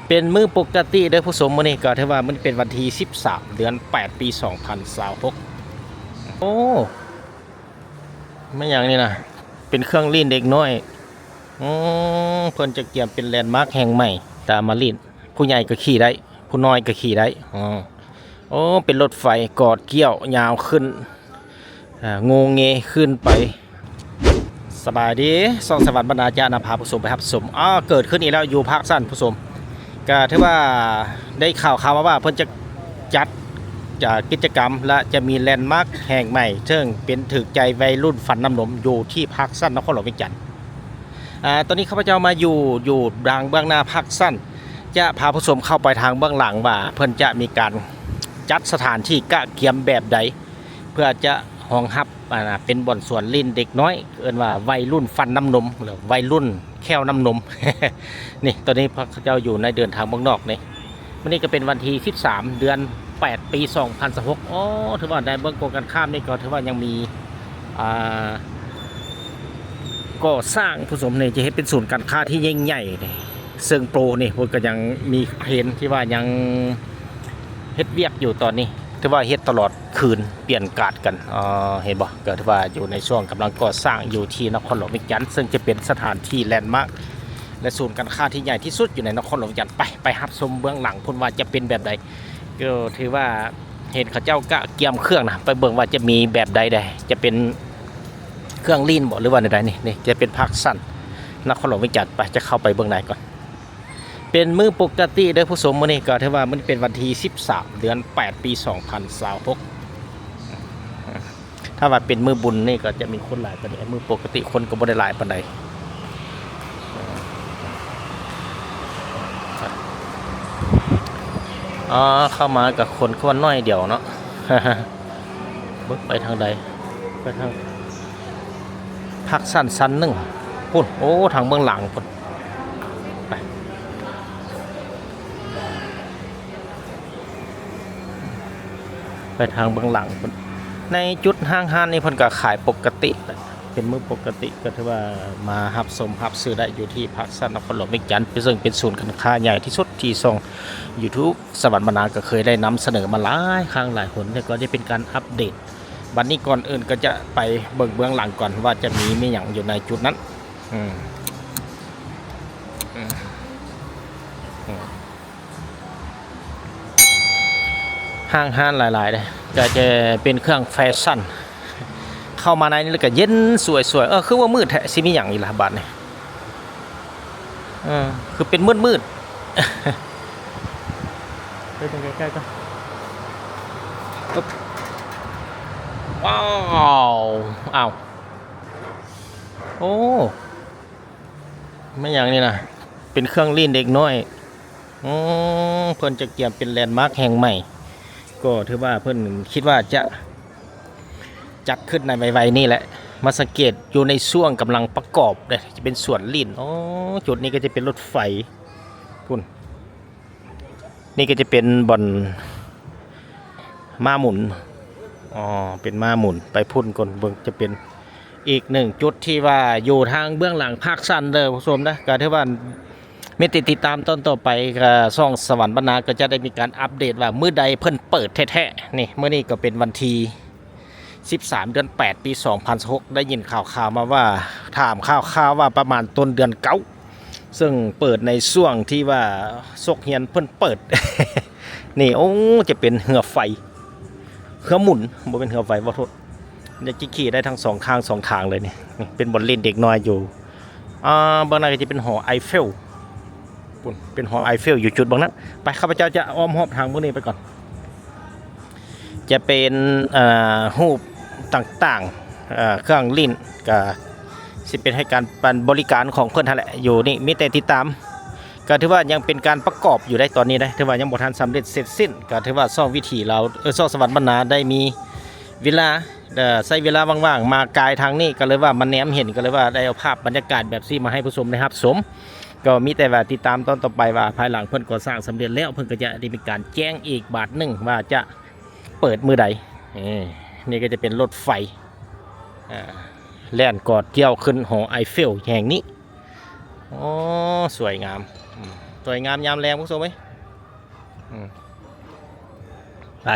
ເປັນມື້ປົກກະຕິເດີຜູ້ຊົມ, ມື້ນີ້ກໍຖືວ່າມັນເປັນວັນທີສິບສາມ ເດືອນແປດ ປີສອງພັນຊາວຫົກ. ໂອ້ ແມ່ນຫຍັງນີ້ນະ? ເປັນເຄື່ອງຫຼິ້ນເດັກນ້ອຍ. ອືມ ເພິ່ນຈະກຽມເປັນແລນມາກແຫ່ງໃໝ່ ຕາມມາຫຼິ້ນ. ຜູ້ໃຫຍ່ກໍຂີ່ໄດ້ ຜູ້ນ້ອຍກໍຂີ່ໄດ້. ອໍ ໂອ້ ເປັນລົດໄຟກອດກ້ຽວຍາວຂຶ້ນ ອ່າ ໂງເງຂຶ້ນໄປ. ສະບາຍດີ ຊ່ອງສະຫວັນບັນນາຈະນຳພາຜູ້ຊົມໄປຮັບຊົມ. ອາ ເກີດຂຶ້ນອີກແລ້ວຢູ່ພາກຊັ້ນຜູ້ຊົມ. ກະຖືວ່າໄດ້ຂ່າວຄາວມາວ່າເພິ່ນຈະຈັດ ຈະ ກິດຈະກຳ ແລະ ຈະມີແລນມາກແຫ່ງໃໝ່ ເຊິ່ງເປັນຖືກໃຈໄວລຸ້ນຟັນນ້ຳນົມຢູ່ທີ່ພາກຊັ້ນນະຄອນຫຼວງວຽງຈັນ. ອາ ຕອນນີ້ຂ້າພະເຈົ້າມາຢູ່ ຢູ່ທາງເບື້ອງໜ້າພາກຊັ້ນ ຈະພາຜູ້ຊົມເຂົ້າໄປທາງເບື້ອງຫຼັງວ່າເພິ່ນຈະມີການຈັດສະຖານທີ່ກະກຽມແບບໃດ ເພື່ອຈະຮອງຮັບ ອັນນະ ເປັນບ່ອນສວນຫຼິ້ນເດັກນ້ອຍ ເອີ້ນວ່າໄວລຸ້ນຟັນນ້ຳນົມ ຫຼື ໄວລຸ້ນແຂ້ວນ້ຳນົມ. ນີ້ ຕອນນີ້ພວກເຂົາເຈົ້າຢູ່ໃນເດີນທາງເມືອງນອກນີ້. ມື້ນີ້ກໍເປັນວັນທີສິບສາມ ເດືອນແປດ ປີສອງພັນຊາວຫົກ. ໂອ້ ຖືວ່າໃນເບື້ອງກົງກັນຂ້າມນີ້ກໍຖືວ່າຍັງມີ ອ່າ ກໍ່ສ້າງ ຜູ້ຊົມ. ນີ້ຈະເຮັດເປັນສູນການຄ້າທີ່ຍິ່ງໃຫຍ່ ເຊິ່ງໂປຣນີ້ເພິ່ນກໍຍັງມີເຄຣນທີ່ວ່າຍັງເຮັດວຽກຢູ່ຕອນນີ້ ຖືວ່າເຮັດຕະຫຼອດຄືນ ປ່ຽນກາດກັນ. ເຫັນບໍ່? ກໍຖືວ່າຢູ່ໃນຊ່ວງກຳລັງກໍ່ສ້າງຢູ່ທີ່ນະຄອນຫຼວງວຽງຈັນ ເຊິ່ງຈະເປັນສະຖານທີ່ແລນມາກ ແລະ ສູນການຄ້າທີ່ໃຫຍ່ທີ່ສຸດຢູ່ໃນນະຄອນຫຼວງວຽງຈັນ. ໄປ ໄປຮັບຊົມເບື້ອງຫຼັງພຸ້ນວ່າຈະເປັນແບບໃດ. ກໍຖືວ່າເຫັນເຂົາເຈົ້າກະກຽມເຄື່ອງນະ, ໄປເບິ່ງວ່າຈະມີແບບໃດແດ່, ຈະເປັນເຄື່ອງຫຼິ້ນບໍ ຫຼືວ່າແນວໃດນີ້. ນີ້ຈະເປັນພາກຊັ້ນນະຄອນຫຼວງວຽງຈັນ. ໄປ ຈະເຂົ້າໄປເບິ່ງໃນກ່ອນ. ເປັນມື້ປົກກະຕິເດີຜູ້ຊົມ, ມື້ນີ້ກໍຖືວ່າມັນເປັນວັນທີສິບສາມ ເດືອນແປດ ປີສອງພັນຊາວຫົກ. ຖ້າວ່າເປັນມື້ບຸນນີ້ກໍຈະມີຄົນຫຼາຍປານນີ້, ມື້ປົກກະຕິຄົນກໍບໍ່ໄດ້ຫຼາຍປານໃດ. ອໍ ເຂົ້າມາກໍຄົນຄືວ່າໜ້ອຍດຽວເນາະ. ເບິ່ງໄປທາງໃດ? ໄປທາງພາກຊັ້ນຊັ້ນໜຶ່ງພຸ້ນ. ໂອ້ ທາງເບື້ອງຫຼັງພຸ້ນ. ໄປ ໄປທາງເບື້ອງຫຼັງພຸ້ນ. ໃນຈຸດຫ້າງຮ້ານນີ້ເພິ່ນກໍຂາຍປົກກະຕິ, ເປັນມື້ປົກກະຕິກໍຖືວ່າມາຮັບຊົມຮັບຊື້ໄດ້ຢູ່ທີ່ພາກຊັ້ນນະຄອນຫຼວງວຽງຈັນ, ເຊິ່ງເປັນສູນການຄ້າໃຫຍ່ທີ່ສຸດທີ່ຊ່ອງ YouTube ສະຫວັນບັນນາກໍເຄີຍໄດ້ນຳສະເໜີມາຫຼາຍຄັ້ງຫຼາຍຫົນ, ແຕ່ກໍຈະເປັນການອັບເດດ. ບັດນີ້ກ່ອນອື່ນກໍຈະໄປເບິ່ງເບື້ອງຫຼັງກ່ອນວ່າຈະມີ ມີຫຍັງຢູ່ໃນຈຸດນັ້ນ. ອືມ ອືມ ອືມ ຫ້າງຮ້ານຫຼາຍໆເດ້, ກໍຈະເປັນເຄື່ອງແຟຊັນ. ເຂົ້າມາໃນນີ້ແລ້ວກໍເຢັນສວຍໆ. ເອີ ຄືວ່າມືດແທ້, ຊິມີຫຍັງອີກລະບາດນີ້? ເອີ ຄືເປັນມືດໆ. ໄປເບິ່ງໃກ້ໆກ່ອນ. ປຶບ ວ້າວ ອ້າວ ໂອ້ ແມ່ນຫຍັງນີ້ນະ? ເປັນເຄື່ອງຫຼິ້ນເດັກນ້ອຍ. ອືມ ເພິ່ນຈະກຽມເປັນແລນມາກແຫ່ງໃໝ່, ກໍຖືວ່າເພິ່ນຄິດວ່າຈະຈັດຂຶ້ນໃນໄວໆນີ້ແຫຼະ. ມາສັງເກດຢູ່ໃນຊ່ວງກຳລັງປະກອບເດ້, ຈະເປັນສວນຫຼິ້ນ. ອໍ ຈຸດນີ້ກໍຈະເປັນລົດໄຟພຸ້ນ, ນີ້ກໍຈະເປັນບ່ອນມ້າໝູນ. ອໍ ເປັນມ້າໝູນໄປພຸ້ນກ່ອນ. ເບິ່ງ ຈະເປັນອີກໜຶ່ງຈຸດທີ່ວ່າຢູ່ທາງເບື້ອງຫຼັງພາກຊັ້ນເດີຜູ້ຊົມເດີ. ກໍຖືວ່າມີແຕ່ຕິດຕາມຕອນຕໍ່ໄປ, ກໍຊ່ອງສະຫວັນບັນນາກໍຈະໄດ້ມີການອັບເດດວ່າມື້ໃດເພິ່ນເປີດແທ້ໆ. ນີ້ ມື້ນີ້ກໍເປັນວັນທີສິບສາມ ເດືອນແປດ ປີສອງພັນຊາວຫົກ. ໄດ້ຍິນຂ່າວໆມາວ່າ ຖາມຂ່າວໆວ່າປະມານຕົ້ນເດືອນເກົ້າ, ເຊິ່ງເປີດໃນຊ່ວງທີ່ວ່າສົກຮຽນເພິ່ນເປີດ. ນີ້ ໂອ້ ຈະເປັນເຮືອໄຟ ເຮືອໝູນ, ບໍ່ແມ່ນເຮືອໄຟ, ຂໍໂທດ. ຢາກຂີ່ໄດ້ທັງສອງຂ້າງສອງທາງເລີຍນີ້. ນີ້ເປັນບ່ອນຫຼິ້ນເດັກນ້ອຍຢູ່. ອ່າ ເບື້ອງໜ້າກໍຈະເປັນຫໍໄອເຟວ. ພຸ້ນ ເປັນຫໍໄອເຟວຢູ່ຈຸດເບື້ອງນັ້ນ. ໄປ ຂ້າພະເຈົ້າຈະອ້ອມຮອບທາງເບື້ອງນີ້ໄປກ່ອນ. ຈະເປັນ ເອີ ຮູບຕ່າງໆ, ເອີ ເຄື່ອງຫຼິ້ນ, ກະຊິເປັນໃຫ້ການປັນບໍລິການຂອງເພິ່ນຫັ້ນແຫຼະ. ຢູ່ນີ້ມີແຕ່ຕິດຕາມ, ກະຖືວ່າຍັງເປັນການປະກອບຢູ່ໃດ໋ຕອນນີ້ເດ້, ຖືວ່າຍັງບໍ່ທັນສຳເລັດເສັດສິ້ນ. ກະຖືວ່າຊ່ອງວິຖີລາວ ເອີ ຊ່ອງສະຫວັນບັນນາໄດ້ມີເວລາ ເອີ ໃຊ້ເວລາວ່າງໆມາກາຍທາງນີ້, ກໍເລີຍວ່າມາແນມເຫັນ, ກໍເລີຍວ່າໄດ້ເອົາພາບບັນຍາກາດແບບຊີ້ມາໃຫ້ຜູ້ຊົມໄດ້ຮັບຊົມ. ກໍມີແຕ່ວ່າຕິດຕາມຕອນຕໍ່ໄປວ່າພາຍຫຼັງເພິ່ນກໍ່ສ້າງສຳເລັດແລ້ວ ເພິ່ນກໍຈະໄດ້ມີການແຈ້ງອີກບາດໜຶ່ງວ່າຈະເປີດມື້ໃດ. ເອີ ນີ້ກໍຈະເປັນລົດໄຟ ເອີ ແລ່ນກອດກ່ຽວຂຶ້ນຫໍໄອເຟວແຫ່ງນີ້. ໂອ້ ສວຍງາມ. ອືມ ສວຍງາມຍາມແລງ ຜູ້ຊົມເອີຍ. ອືມ ໄປ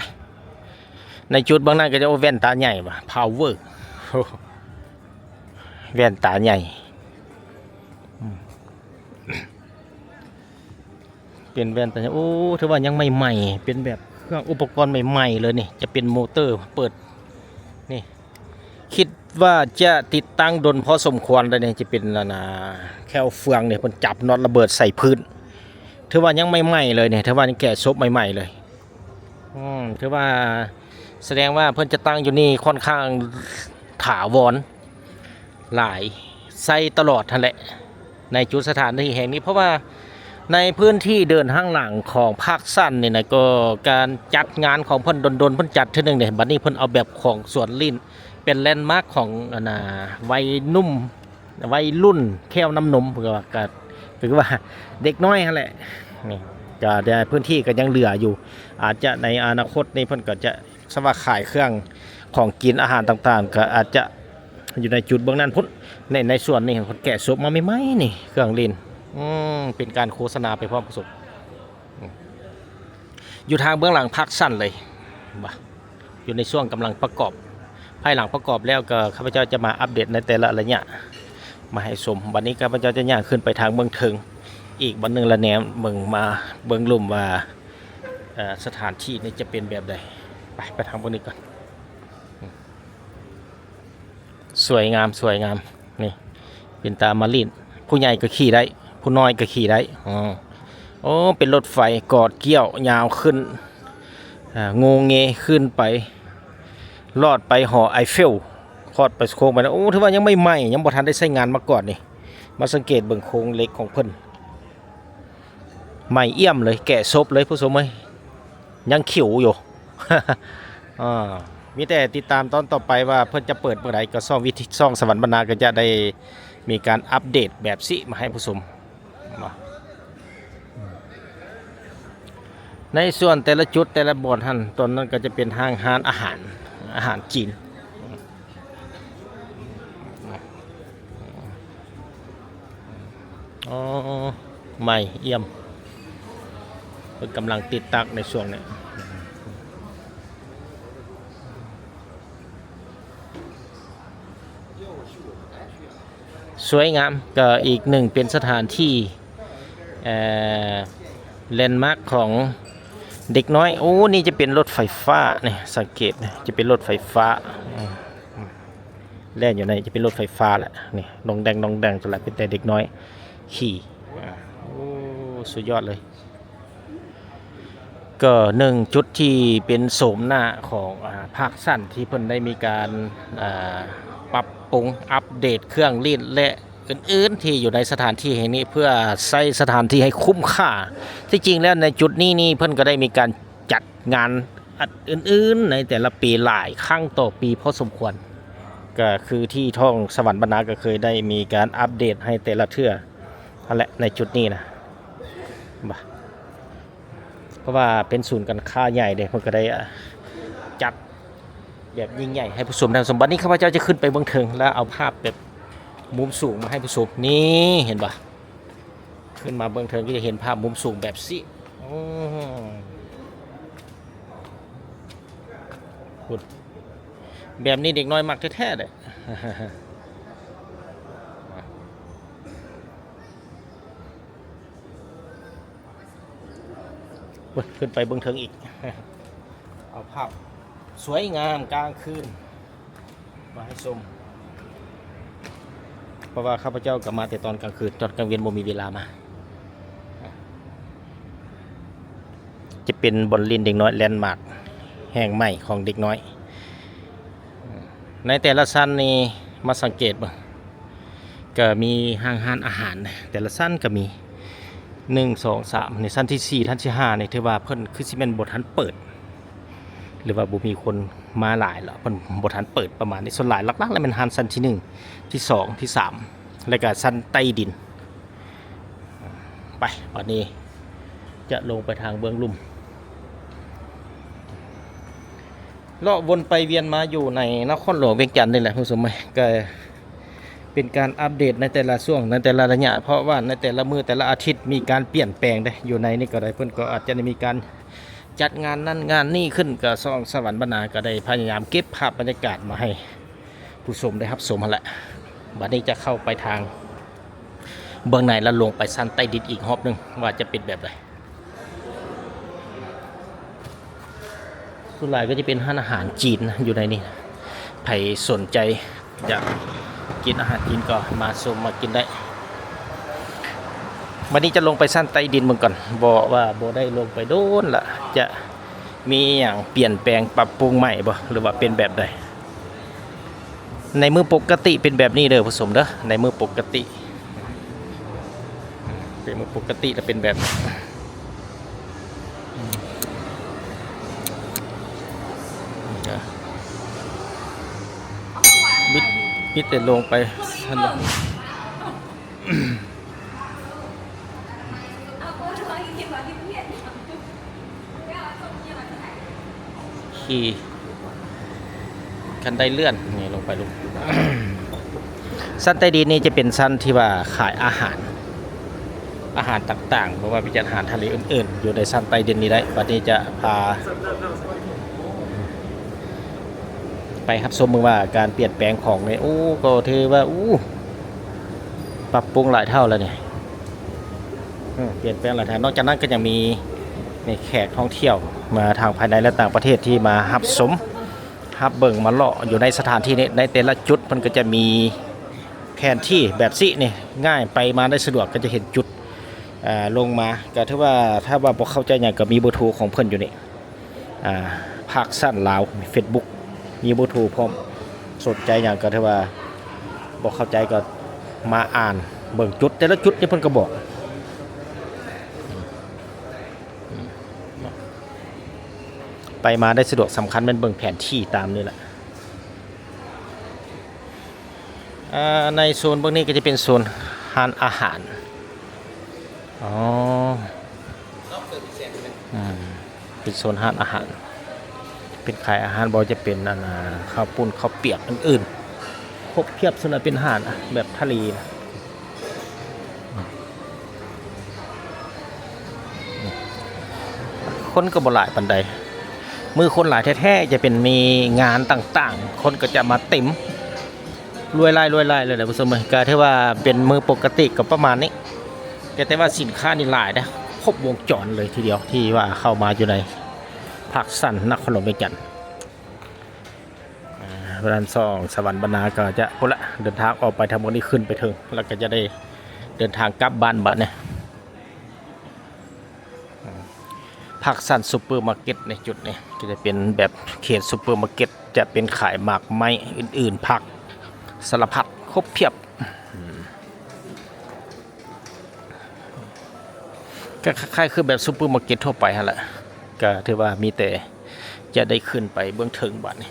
ໃນຈຸດເບື້ອງນັ້ນກໍຈະ ໂອ້ ແວ່ນຕາໃຫຍ່ວ່າ ພາວເວີ ແວ່ນຕາໃຫຍ່. ອືມ ເປັນແວ່ນຕາໃຫຍ່ ໂອ້ ຖືວ່າຍັງໃໝ່ໆ ເປັນແບບເຄື່ອງອຸປະກອນໃໝ່ໆເລີຍນີ້. ຈະເປັນໂມເຕີເປີດນີ້ ຄິດວ່າຈະຕິດຕັ້ງດົນພໍສົມຄວນແລ້ວນີ້. ຈະເປັນອັນນ່າ ແຄວເຟືອງນີ້ ເພິ່ນຈັບນັອດລະເບີດໃສ່ພື້ນ. ຖືວ່າຍັງໃໝ່ໆເລີຍນີ້ ຖືວ່າຍັງແກະສົບໃໝ່ໆເລີຍ. ອືມ ຖືວ່າສະແດງວ່າເພິ່ນຈະຕັ້ງຢູ່ນີ້ຄ່ອນຂ້າງຖາວອນຫຼາຍ ໃຊ້ຕະຫຼອດຫັ້ນແຫຼະ ໃນຈຸດສະຖານທີ່ແຫ່ງນີ້. ເພາະວ່າໃນພື້ນທີ່ເດີ່ນທາງຫຼັງຂອງພາກຊັ້ນນີ້ນະ ກໍການຈັດງານຂອງເພິ່ນດົນໆ ເພິ່ນຈັດເທື່ອໜຶ່ງເດ້. ບັດນີ້ເພິ່ນເອົາແບບຂອງສວນລີ້ນ ເປັນແລນມາກຂອງອັນນ່າ ໄວໜຸ່ມ ໄວລຸ້ນແຂ້ວນ້ຳນົມ ເພິ່ນກໍວ່າ ກໍຖືວ່າເດັກນ້ອຍຫັ້ນແຫຼະ. ນີ້ກໍໄດ້ ພື້ນທີ່ກໍຍັງເຫຼືອຢູ່ ອາດຈະໃນອະນາຄົດນີ້ເພິ່ນກໍຈະ ສຳລັບຂາຍເຄື່ອງຂອງກິນອາຫານຕ່າງໆ ກໍອາດຈະຢູ່ໃນຈຸດເບື້ອງນັ້ນພຸ້ນ. ໃນ ໃນສ່ວນນີ້ເພິ່ນແກະສົບມາໃໝ່ໆນີ້ ເຄື່ອງຫຼິ້ນ. ອືມ ເປັນການໂຄສະນາໄປພ້ອມກັບສົບ. ອືມ ຢູ່ທາງເບື້ອງຫຼັງພາກຊັ້ນເລີຍ ວ່າ ຢູ່ໃນຊ່ວງກຳລັງປະກອບ. ພາຍຫຼັງປະກອບແລ້ວກໍຂ້າພະເຈົ້າຈະມາອັບເດດໃນແຕ່ລະໄລຍະມາໃຫ້ຊົມ. ບັດນີ້ຂ້າພະເຈົ້າຈະຍ່າງຂຶ້ນໄປທາງເບື້ອງເທິງອີກບ່ອນໜຶ່ງ ແລະ ແນມເບິ່ງມາເບື້ອງລຸ່ມວ່າ ເອີ ສະຖານທີ່ນີ້ຈະເປັນແບບໃດ. ໄປ ໄປທາງເບື້ອງນີ້ກ່ອນ. ສວຍງາມ ສວຍງາມ ນີ້ ເປັນຕາມາຫຼິ້ນ. ຜູ້ໃຫຍ່ກໍຂີ່ໄດ້ ຜູ້ນ້ອຍກໍຂີ່ໄດ້. ອໍ ໂອ້ ເປັນລົດໄຟກອດກ້ຽວຍາວຂຶ້ນ ອ່າ ໂງເງຂຶ້ນໄປ ລອດໄປຫໍໄອເຟວ ຄອດໄປໂຄ້ງໄປນະ. ໂອ້ ຖືວ່າຍັງໃໝ່ໆ ຍັງບໍ່ທັນໄດ້ໃຊ້ງານມາກ່ອນນີ້. ມາສັງເກດເບິ່ງໂຄງເຫຼັກຂອງເພິ່ນ ໃໝ່ອຽມເລີຍ ແກະສົບເລີຍ ຜູ້ຊົມເອີຍ ຍັງຂິວຢູ່. ອ່າ ມີແຕ່ຕິດຕາມຕອນຕໍ່ໄປວ່າເພິ່ນຈະເປີດເມື່ອໃດ. ກໍຊ່ອງວິທີ ຊ່ອງສະຫວັນບັນນາກໍຈະໄດ້ມີການອັບເດດແບບຊີ້ມາໃຫ້ຜູ້ຊົມເນາະ. ໃນສ່ວນແຕ່ລະຈຸດແຕ່ລະບ່ອນຫັ້ນ ຕອນນັ້ນກໍຈະເປັນທາງຮ້ານອາຫານ ອາຫານຈີນ. ອໍ ໃໝ່ອຽມ ເພິ່ນກຳລັງຕິດຕັ້ງໃນຊ່ວງນີ້. ສວຍງາມ ກໍອີກໜຶ່ງເປັນສະຖານທີ່ ເອີ ແລນມາກຂອງເດັກນ້ອຍ. ໂອ້ ນີ້ຈະເປັນລົດໄຟຟ້ານີ້ ສັງເກດ ຈະເປັນລົດໄຟຟ້າ ອືມ ແລ່ນຢູ່ໃນ ຈະເປັນລົດໄຟຟ້າແຫຼະ ນີ້ ດອງແດງ ດອງແດງ ຕົວລະ ເປັນແຕ່ເດັກນ້ອຍຂີ່. ໂອ້ ສຸດຍອດເລີຍ. ກໍໜຶ່ງຈຸດທີ່ເປັນໂສມໜ້າຂອງ ອາ ພາກຊັ້ນ ທີ່ເພິ່ນໄດ້ມີການ ອາ ປັບປຸງອັບເດດເຄື່ອງຫຼິ້ນ ແລະ ອື່ນໆ ທີ່ຢູ່ໃນສະຖານທີ່ແຫ່ງນີ້ ເພື່ອໃຊ້ສະຖານທີ່ໃຫ້ຄຸ້ມຄ່າ. ທີ່ຈິງແລ້ວໃນຈຸດນີ້ນີ້ ເພິ່ນກໍໄດ້ມີການຈັດງານອື່ນໆ ໃນແຕ່ລະປີຫຼາຍຄັ້ງຕໍ່ປີພໍສົມຄວນ. ກໍຄືທີ່ຊ່ອງສະຫວັນບັນນາກໍເຄີຍໄດ້ມີການອັບເດດໃຫ້ແຕ່ລະເທື່ອຫັ້ນແຫຼະ ໃນຈຸດນີ້ນະ ເພາະວ່າເປັນສູນການຄ້າໃຫຍ່ເດ້ ເພິ່ນກໍໄດ້ ອາ ຈັດແບບຍິ່ງໃຫຍ່ໃຫ້ຜູ້ຊົມໄດ້ຊົມ. ບັດນີ້ຂ້າພະເຈົ້າຈະຂຶ້ນໄປເບື້ອງເທິງ ແລ້ວເອົາພາບແບບມຸມສູງມາໃຫ້ຜູ້ຊົມ. ນີ້ ເຫັນບໍ່? ຂຶ້ນມາເບື້ອງເທິງກໍຈະເຫັນພາບມຸມສູງແບບນີ້. ໂອ້ ພຸ້ນ ແບບນີ້ເດັກນ້ອຍມັກແທ້ໆເດ້. ໂອ້ຍ ຂຶ້ນໄປເບື້ອງເທິງອີກ ເອົາພາບສວຍງາມກາງຄືນມາໃຫ້ຊົມ ເພາະວ່າຂ້າພະເຈົ້າກໍມາແຕ່ຕອນກາງຄືນ ຕອນກາງເວັນບໍ່ມີເວລາມາ. ຈະເປັນບ່ອນຫຼິ້ນເດັກນ້ອຍ ແລນມາກແຫ່ງໃໝ່ຂອງເດັກນ້ອຍ. ໃນແຕ່ລະຊັ້ນນີ້ມາສັງເກດເບິ່ງ ກໍມີຫ້າງຮ້ານອາຫານ ແຕ່ລະຊັ້ນກໍມີ ໜຶ່ງ ສອງ ສາມ ໃນຊັ້ນທີສີ່ ຊັ້ນທີຫ້ານີ້ ຖືວ່າເພິ່ນຄືຊິແມ່ນບໍ່ທັນເປີດ ຫຼືວ່າບໍ່ມີຄົນມາຫຼາຍລະ ເພິ່ນບໍ່ທັນເປີດປະມານນີ້. ສ່ວນຫຼາຍຫຼັກໆແລ້ວແມ່ນຮ້ານຊັ້ນທີໜຶ່ງ ທີສອງ ທີສາມ ແລະກະຊັ້ນໃຕ້ດິນ. ໄປ ບັດນີ້ຈະລົງໄປທາງເບື້ອງລຸ່ມ ເລາະວົນໄປວຽນມາຢູ່ໃນນະຄອນຫຼວງວຽງຈັນນີ້ແຫຼະ ຜູ້ຊົມເອີຍ. ກໍ ເປັນການອັບເດດໃນແຕ່ລະຊ່ວງ ໃນແຕ່ລະໄລຍະ ເພາະວ່າໃນແຕ່ລະມື້ແຕ່ລະອາທິດມີການປ່ຽນແປງເດ້. ຢູ່ໃນນີ້ກໍໄດ້ ເພິ່ນກໍອາດຈະໄດ້ມີການຈັດງານນັ້ນງານນີ້ຂຶ້ນ ກໍຊ່ອງສະຫວັນບັນນາກໍໄດ້ພະຍາຍາມເກັບພາບບັນຍາກາດມາໃຫ້ຜູ້ຊົມໄດ້ຮັບຊົມຫັ້ນແຫຼະ. ບັດນີ້ຈະເຂົ້າໄປທາງເບື້ອງໃນ ແລ້ວລົງໄປຊັ້ນໃຕ້ດິນອີກຮອບໜຶ່ງ ວ່າຈະເປັນແບບໃດ. ສ່ວນຫຼາຍກໍຈະເປັນຮ້ານອາຫານຈີນນະ ຢູ່ໃນນີ້. ໃຜສົນໃຈຢາກກິນອາຫານຈີນກໍມາຊົມມາກິນໄດ້. ບັດນີ້ຈະລົງໄປຊັ້ນໃຕ້ດິນເບິ່ງກ່ອນ ບໍ່ ວ່າບໍ່ໄດ້ລົງໄປດົນລະ ຈະມີຫຍັງປ່ຽນແປງປັບປຸງໃໝ່ບໍ່ ຫຼືວ່າເປັນແບບໃດ? ໃນມື້ປົກກະຕິເປັນແບບນີ້ເດີຜູ້ຊົມເດີ ໃນມື້ປົກກະຕິ ເປັນມື້ປົກກະຕິລະເປັນແບບ ມີ ມີແຕ່ລົງໄປ ຂີ່ຄັນໄດເລື່ອນນີ້ລົງໄປ ລົງ ຊັ້ນໃຕ້ດິນນີ້ຈະເປັນຊັ້ນທີ່ວ່າຂາຍອາຫານ ອາຫານຕ່າງໆ ບໍ່ວ່າເປັນອາຫານທະເລອື່ນໆ ຢູ່ໃນຊັ້ນໃຕ້ດິນນີ້ໄດ້. ບັດນີ້ຈະພາໄປຮັບຊົມເບິ່ງວ່າການປ່ຽນແປງຂອງໃນ ໂອ້ ກໍຖືວ່າ ໂອ້ ປັບປຸງຫຼາຍເທົ່າແລ້ວນີ້. ເອີ ປ່ຽນແປງຫຼາຍທາງ. ນອກຈາກນັ້ນກໍຍັງມີແຂກທ່ອງທ່ຽວມາທາງພາຍໃນ ແລະ ຕ່າງປະເທດທີ່ມາຮັບຊົມ ຮັບເບິ່ງ ມາເລາະຢູ່ໃນສະຖານທີ່ນີ້. ໃນແຕ່ລະຈຸດເພິ່ນກໍຈະມີແຜນທີ່ແບບຊີ້ນີ້ ງ່າຍໄປມາໄດ້ສະດວກ ກໍຈະເຫັນຈຸດ ເອີ ລົງມາ. ກໍຖືວ່າຖ້າວ່າບໍ່ເຂົ້າໃຈຫຍັງກໍມີເບີໂທຂອງເພິ່ນຢູ່ນີ້. ອ່າ ພາກຊັ້ນລາວ ເຟສບຸກ ມີເບີໂທພ້ອມ. ສົນໃຈຫຍັງກໍຖືວ່າບໍ່ເຂົ້າໃຈກໍມາອ່ານເບິ່ງຈຸດ ແຕ່ລະຈຸດນີ້ເພິ່ນກໍບອກ ໄປມາໄດ້ສະດວກ. ສຳຄັນແມ່ນເບິ່ງແຜນທີ່ຕາມນີ້ແຫຼະ. ອ່າ ໃນໂຊນເບື້ອງນີ້ກໍຈະເປັນໂຊນຮ້ານອາຫານ. ອໍ ອືມ ເປັນໂຊນຮ້ານອາຫານ ເປັນຂາຍອາຫານ ບໍ່ວ່າຈະເປັນ ອັນ ອ່າ ເຂົ້າປຸ້ນ ເຂົ້າປຽກ ອື່ນໆ ຄົບພຽບ. ສ່ວນຫຼາຍເປັນຮ້ານແບບທະເລນະ. ຄົນກໍບໍ່ຫຼາຍປານໃດ. ມື້ຄົນຫຼາຍແທ້ໆ ຈະເປັນມີງານຕ່າງໆ ຄົນກໍຈະມາເຕັມ ລວຍລາຍ ລວຍລາຍເລີຍແຫຼະຜູ້ຊົມເອີຍ. ກໍຖືວ່າເປັນມື້ປົກກະຕິກໍປະມານນີ້ ແຕ່ ແຕ່ວ່າສິນຄ້ານີ້ຫຼາຍເດ້ ຄົບວົງຈອນເລີຍທີດຽວ ທີ່ວ່າເຂົ້າມາຢູ່ໃນພາກຊັ້ນນະຄອນຫຼວງວຽງຈັນ. ອ່າ ເວລາສອງສະຫວັນບັນນາກໍຈະພຸ້ນລະ ເດີນທາງອອກໄປທາງບນນີ້ ຂຶ້ນໄປເທິງ ແລ້ວກໍຈະໄດ້ເດີນທາງກັບບ້ານບາດນີ້. ພາກຊັ້ນຊຸບເປີມາເກັດໃນຈຸດນີ້ ກໍຈະເປັນແບບເຂດຊຸບເປີມາເກັດ ຈະເປັນຂາຍໝາກໄມ້ອື່ນໆ ຜັກສາລະພັດ ຄົບພຽບ. ກໍຄ້າຍໆຄືແບບຊຸບເປີມາເກັດທົ່ວໄປຫັ້ນແຫຼະ. ກໍຖືວ່າມີແຕ່ຈະໄດ້ຂຶ້ນໄປເບື້ອງເທິງບາດນີ້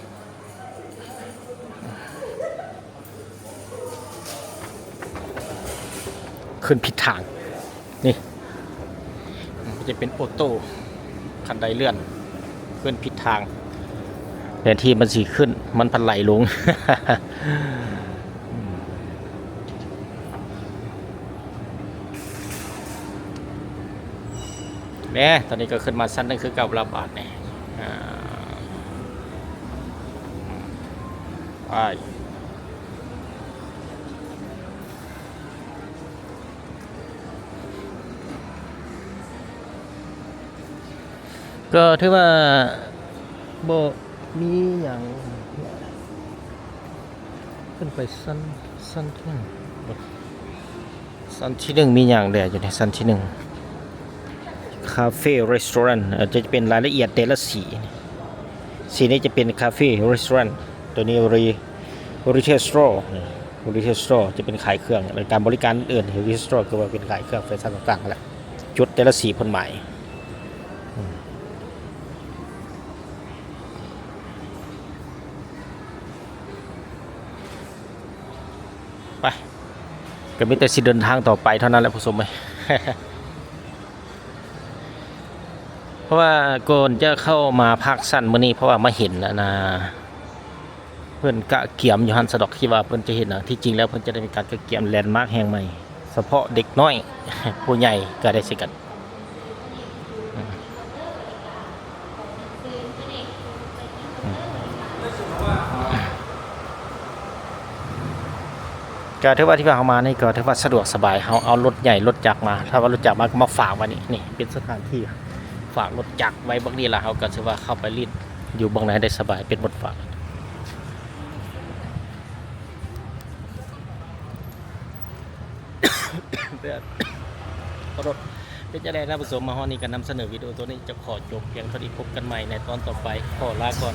ຂຶ້ນຜິດທາງ. ນີ້ ມັນຈະເປັນໂອໂຕ້ ຄັນໄດເລື່ອນ ຂຶ້ນຜິດທາງ ແທນທີ່ມັນຊິຂຶ້ນ ມັນພັດໄຫຼລົງ. ແນ່ ຕອນນີ້ກໍຂຶ້ນມາຊັ້ນໜຶ່ງຄືເກົ່າລະບາດນີ້. ອ່າ ໄປ. ກໍຖືວ່າບໍ່ມີຫຍັງ. ຂຶ້ນໄປຊັ້ນ ຊັ້ນທີ່ໜຶ່ງ ຊັ້ນທີໜຶ່ງມີຫຍັງແດ່ຢູ່ໃນຊັ້ນທີໜຶ່ງ? ຄາເຟ ຣີສະຕອຣັນ ອາດຈະເປັນລາຍລະອຽດແຕ່ລະສີ. ສີນີ້ຈະເປັນຄາເຟ ຣີສະຕອຣັນ ໂຕນີ້ຣີ ຣີເທລສະໂຕຣ ຣີເທລສະໂຕຣ ຈະເປັນຂາຍເຄື່ອງ ແລະ ການບໍລິການອື່ນໆ. ຣີເທລສະໂຕຣ ຄືວ່າເປັນຂາຍເຄື່ອງແຟຊັນຕ່າງໆຫັ້ນແຫຼະ. ຈຸດແຕ່ລະສີເພິ່ນໝາຍ. ໄປ ກໍມີແຕ່ຊິເດີນທາງຕໍ່ໄປເທົ່ານັ້ນແຫຼະຜູ້ຊົມເອີຍ. ເພາະວ່າກ່ອນຈະເຂົ້າມາພາກຊັ້ນມື້ນີ້ ເພາະວ່າມາເຫັນອັນນ່າ ເພິ່ນກະກຽມຢູ່ຫັ້ນຊະດອກ ທີ່ວ່າເພິ່ນຈະເຮັດນະ. ທີ່ຈິງແລ້ວເພິ່ນຈະໄດ້ມີການກະກຽມແລນມາກແຫ່ງໃໝ່ ສະເພາະເດັກນ້ອຍ ຜູ້ໃຫຍ່ກະໄດ້ຄືກັນ. ກະຖືວ່າທີ່ວ່າເຮົາມານີ້ກໍຖືວ່າສະດວກສະບາຍ ເຮົາເອົາລົດໃຫຍ່ລົດຈັກມາ ຖ້າວ່າລົດຈັກມາກໍມາຝາກໄວ້ນີ້ ນີ້ເປັນສະຖານທີ່ຝາກລົດຈັກໄວ້ບັກນີ້ລະ ເຮົາກໍຖືວ່າເຂົ້າໄປຫຼິ້ນຢູ່ບັກໃນໄດ້ສະບາຍ ເປັນບ່ອນຝາກ. ເປັນຈັ່ງໃດທ່ານຜູ້ຊົມ ມາຮອດນີ້ກໍນຳສະເໜີວິດີໂອໂຕນີ້ ຈະຂໍຈົບພຽງເທົ່ານີ້ ພົບກັນໃໝ່ໃນຕອນຕໍ່ໄປ ຂໍລາກ່ອນ.